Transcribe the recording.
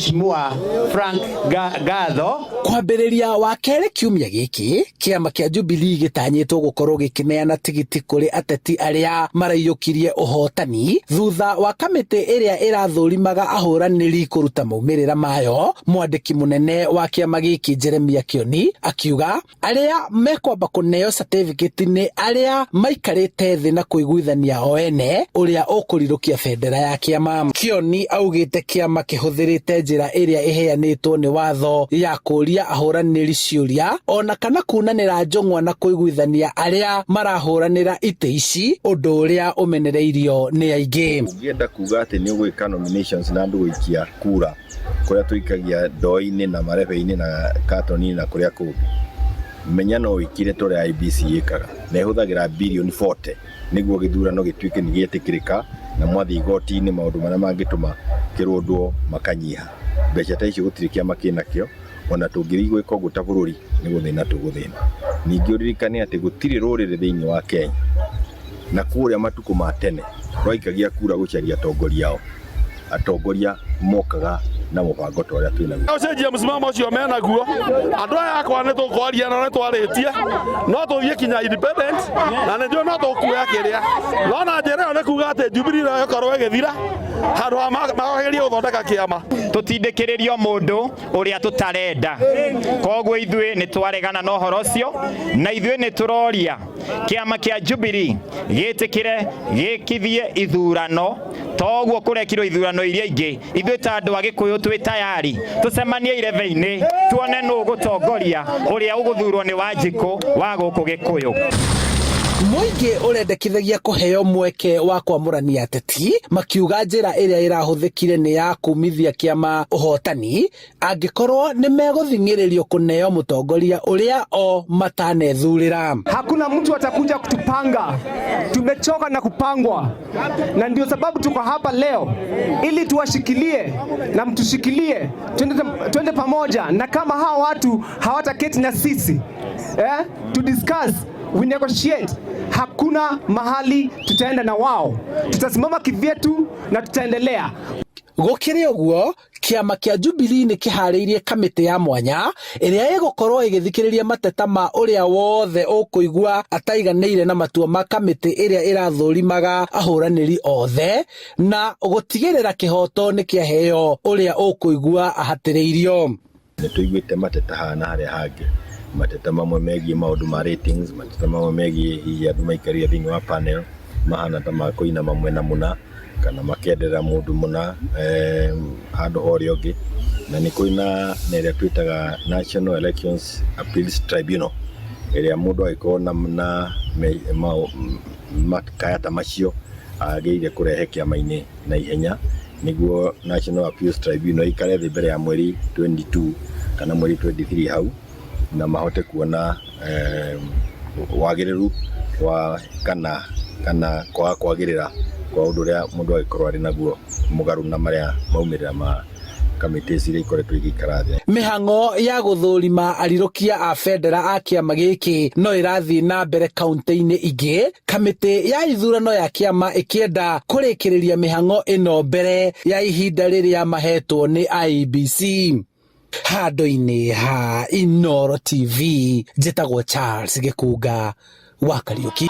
Mheshimiwa Frank Gatho. Kwambĩrĩria wa kerĩ kiumia gĩkĩ, kĩama kĩa Jubilee gĩtanyĩtwo gũkorwo gĩkĩneana tigiti kũrĩ ateti arĩa maraiyũkirie ũhotani thutha wa kamĩtĩ ĩrĩa ĩrathũrimaga ahũranĩri kũruta maumĩrĩra mayo. Mwandĩki mũnene wa kĩama gĩkĩ Jeremia Kĩoni akiuga arĩa mekwamba kũneo certificate nĩ arĩa maikarĩte thĩ na kũiguithania o ene ũrĩa ũkũrirũkia bendera ya kĩama. Kĩoni augĩte kĩama kĩhũthĩrĩte njĩra ĩrĩa ĩheanĩtwo nĩ watho ya kũria ahũranĩri ciũria ona kana kunanĩra njũng'wa na kũiguithania arĩa marahũranĩra itĩ ici, ũndũ ũrĩa ũmenereirio nĩ aingĩ. Ũngĩenda kuga atĩ nĩ ũgwĩka nominations na andũ gũikia kura kũrĩa tũikagia ndoo-inĩ na marebe-inĩ na katoni-inĩ na kũrĩa kũngĩ, menya no wĩkire ta ũrĩa IEBC ĩkaga na ĩhũthagĩra birioni 40 nĩguo gĩthurano gĩtuĩke nĩ gĩetĩkĩrĩka na mwathiĩ igoti-inĩ maũndũ marĩa mangĩtũma kĩrũndwo makanyiha. Mbeca ta icio gũtirĩ kĩama kĩnakĩo, ona tũngĩrigwo gwĩka ũguo ta bũrũri nĩ gũthĩna tũgũthĩna. Ningĩ ũririkane atĩ gũtirĩ rũrĩrĩ thĩinĩ wa Kenya na kũrĩa matukũ ma tene rwaikagia kura gũcaria atongoria ao. Atongoria mokaga na mũbango ta ũrĩa twĩ naguo. Ũcenjia mũsimamo ũcio menaguo, andũ aya akwa nĩ tũkwaria na nĩ twarĩtie, no tũthiĩ kinya independent na nĩ njũĩ no tũkuoya kĩrĩa, no na njĩra ĩyo nĩ kuga atĩ Jubilee no ĩkorwo ĩgĩthira handũ ha magerie gũthondeka kĩama. Tũtindĩkĩrĩrio mũndũ ũrĩa tũtarenda, koguo ithuĩ nĩ twaregana na ũhoro ũcio, na ithuĩ nĩ tũroria kĩama kĩa Jubilee gĩtĩkĩre gĩkithie ithurano toguo kũrekirwo ithurano iria ingĩ. Ithuĩ ta andũ a Gĩkũyũ twĩ tayari tũcemanie irebe-inĩ tuone nũ ũgũtongoria ũrĩa ũgũthurwo nĩ Wanjikũ wa gũkũ Gĩkũyũ. Mũingĩ ũrendekithagia kũheo mweke wa kwamũrania ateti makiuga njĩra ĩrĩa ĩrahũthĩkire nĩ ya kumithia kĩama ũhotani angĩkorwo nĩ megũthing'ĩrĩrio kũneo mũtongoria ũrĩa o matanethurĩra. Hakuna mtu atakuja kutupanga. Tumechoka na kupangwa, na ndio sababu tuko hapa leo ili tuwashikilie na mtushikilie, twende pamoja, na kama hawa watu hawataketi na sisi to discuss, we negotiate, hakuna mahali tutaenda na wao. Tutasimama kivyetu na tutaendelea. Gũkĩrĩ ũguo, kĩama kĩa Jubilee nĩ kĩharĩirie kamĩtĩ ya mwanya ĩrĩa ĩgũkorwo ĩgĩthikĩrĩria mateta ma ũrĩa wothe ũkũigua ataiganĩire na matua ma kamĩtĩ ĩrĩa ĩrathũrimaga ahũranĩri othe na gũtigĩrĩra kĩhoto nĩ kĩaheo ũrĩa ũkũigua ahatĩrĩirio. Nĩ tũiguĩte mateta haha na harĩa hangĩ, mateta mamwe megiĩ maũndũ ma ratings, mateta mamwe megiĩ hihi andũ maikarire thĩinĩ wa panel mahana ta makũinama mwena mũna kana makenderera mũndũ mũna handũ ha ũrĩa ũngĩ, na nĩ kũrĩ na ĩrĩa twĩtaga National Elections Appeals Tribunal ĩrĩa mũndũ angĩkorwo na makaya ta macio agĩrĩire kũrehe kĩama-inĩ na ihenya nĩguo National Appeals Tribunal ĩikare thĩ mbere ya mweri 22 kana mweri 23 hau na mahote kuona wagĩrĩru wa kana kwaga kwagĩrĩra kwa ũndũ ũrĩa mũndũ angĩkorwo arĩ naguo mũgarũ na marĩa maumĩrĩra ma kamĩtĩ iria ikoretwo igĩikara thĩ. Mĩhang'o ya gũthũrima arirũkia a bendera a kĩama gĩkĩ no ĩrathiĩ na mbere kaunti-inĩ ingĩ, kamĩtĩ ya ithurano ya kĩama ĩkĩenda kũrĩkĩrĩria mĩhang'o ĩno mbere ya ihinda rĩrĩa mahetwo nĩ IEBC. Handũ-inĩ ha Inooro TV, njĩtagwo Charles Gĩkunga wa Kariũki.